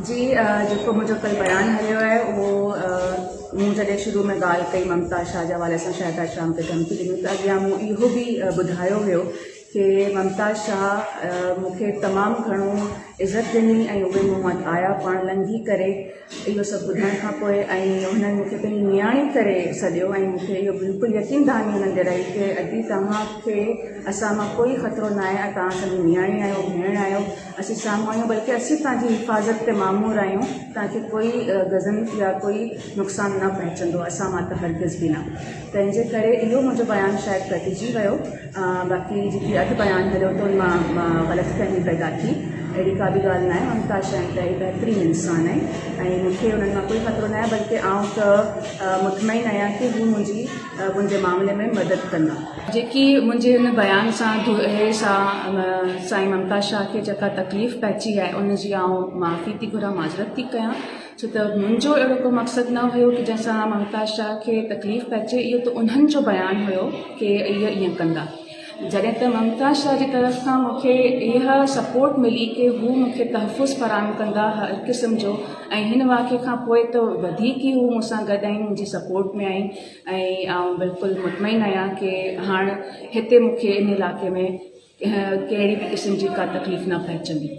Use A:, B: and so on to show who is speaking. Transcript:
A: جي جيڪو منهنجو ڪل بيان هليو آهي اهو مون جڏهن شروع ۾ ڳالهه ڪئي ممتا شاهه جي حوالي سان شاهده شاهه مون کي ڌمڪي ڏني ته اڳيان مون اهو به ٻڌايو هيو ڪي ممتا شاهه مون کي تمام گهڻو عزت ڏني ۽ اهي مون وٽ آيا پاڻ لنگهي ڪري اهو سڀ ٻڌڻ کان پوء ۽ هنن مون کي پنهنجي نياڻي ڪري سڏيو ۽ مون کي اهو بلڪل يقين دهاني هنن ڏياري ڪي ادي توهان کي اسان مان ڪوئي خطرو ناهي ۽ توهان اسان جي نياڻي آهيو ڀيڻ آهيو اسين سامهون آهيون بلڪه اسين توهان جي حفاظت تي مامور آهيون توهان کي ڪوئي غزن يا ڪوئي نقصان نه پهچندو اسان مان ته هرگز به نه تنهن جي ڪري اهو منهنجو بيان شايد ڪٽجي ويو باقي جيڪي اڌ بيان هليو ته ان مان غلط فهمي پيدا ٿي. اهڙي ڪا به ڳالهه ناهي. ممتاز شاهه انتهائي بهترين انسان آهن ۽ مون کي انهن مان ڪوئي خطرو ناهي بلڪه آئون ته مطمئن آهيان ڪي هو منهنجي منهنجي معاملي ۾ مدد ڪندا. جيڪي منهنجي ان بيان سان ڌوئي سان سائين ممتاز شاهه کي جيڪا تڪليف پهچي آهي ان جي آئون معافي ٿي گهران معذرت ٿي ڪيان. ڇو ته منهنجو اهڙو ڪو مقصد نه هيو ڪي جنهن سان ممتاز شاهه کي تڪليف پهچي اهو ته انهن جو بيان هيو ڪي اهي ائين ڪندا جڏهن ته ممتاز شاهه جي طرف کان مون کي اها سپورٽ ملي ڪي هو مون کي تحفظ فراهم ڪندا هر قسم جو ۽ هن واقعي کان پوء ته وڌيڪ ئي هو مون سان گڏ آهن منهنجي سپورٽ ۾ آهن ۽ آئون بلڪل مطمئن آهيان ڪي هاڻ هتي مون کي ان علائقي ۾ ڪهڙي به قسم جي ڪا تڪليف نه پهچندي.